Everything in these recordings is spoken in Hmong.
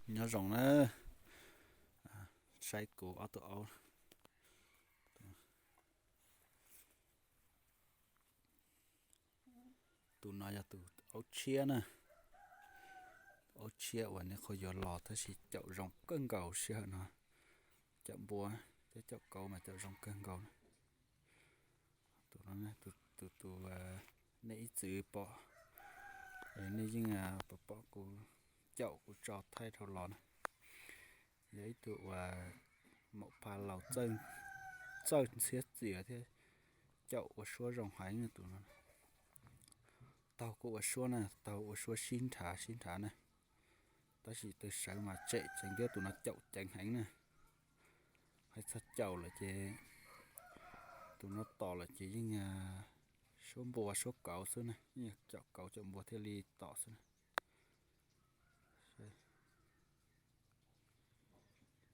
Nyob zoo na, saib kuv ob tug aub. Tus no yog tus aub tshiab na, aub tshiab uas nej qhov yuav los tab sis caum zoo kawg nkaus sij hawm no. Caum npua thiab caum kauv mas caum zoo kawg nkaus na. Tus no, tus tus nej ib txwm pom, nej yeej pom pom kuv caum kuv tso thaij dhau los na. Yog ib tug uas maum pha laus txawj ntxhiab txias thiab caum ua suab zoo heev tus no. Taug kuj ua suab na, taug ua suab sib nrhav sib nrhav na. Tab sis twg sawv mas tsem ceev thiab tus no caum ceev heev na. Hais txog caum lawm ces tus no tom lawm ces yeej suab npua suab kauv xwb na, yeej caum kauv caum npua thiaj li tom xwb na.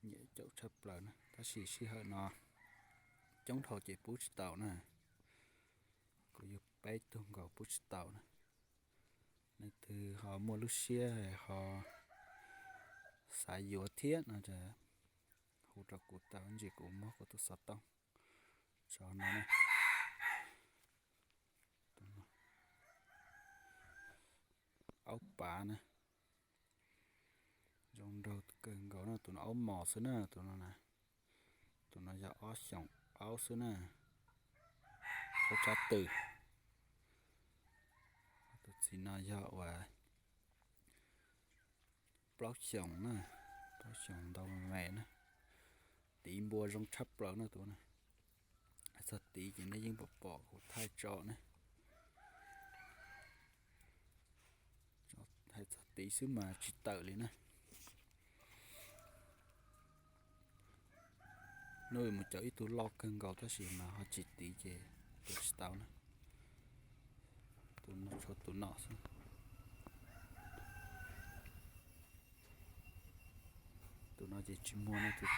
Nyiam caum tshaj plaws na, tab sis sij hawm no coob dhau ces pub tsis tau na. Kuv yug peb tug nkaus pub tsis tau na. Leej twg ho muaj lub siab ho xav yuav thiab no, hu rau kuv tau ntsis kuv muab kuv tus xov tooj tso no. Aub pav na, zoo nraug kawg nkaus na, tus no aub mos xwb na, tus no na. Tus no yog ob xyoos aub xwb na, aub tsab tw. Tus txiv no yog uas plaub xyoos na, plaub xyoos ntau me me na. Tiv npua zoo tshaj plaws na tus na. Hais txog tiv ces nej yeej pom pom kuv thaij tso na. Hais txog tiv xwb mas tsis tawm li na. Hnub mus caum ib tug loj kawg nkaus tab sis mas ho tsis tiv ces tua tsis tau na. Tus no tshuav tus no xwb. Tus no ces tsis muaj no, tus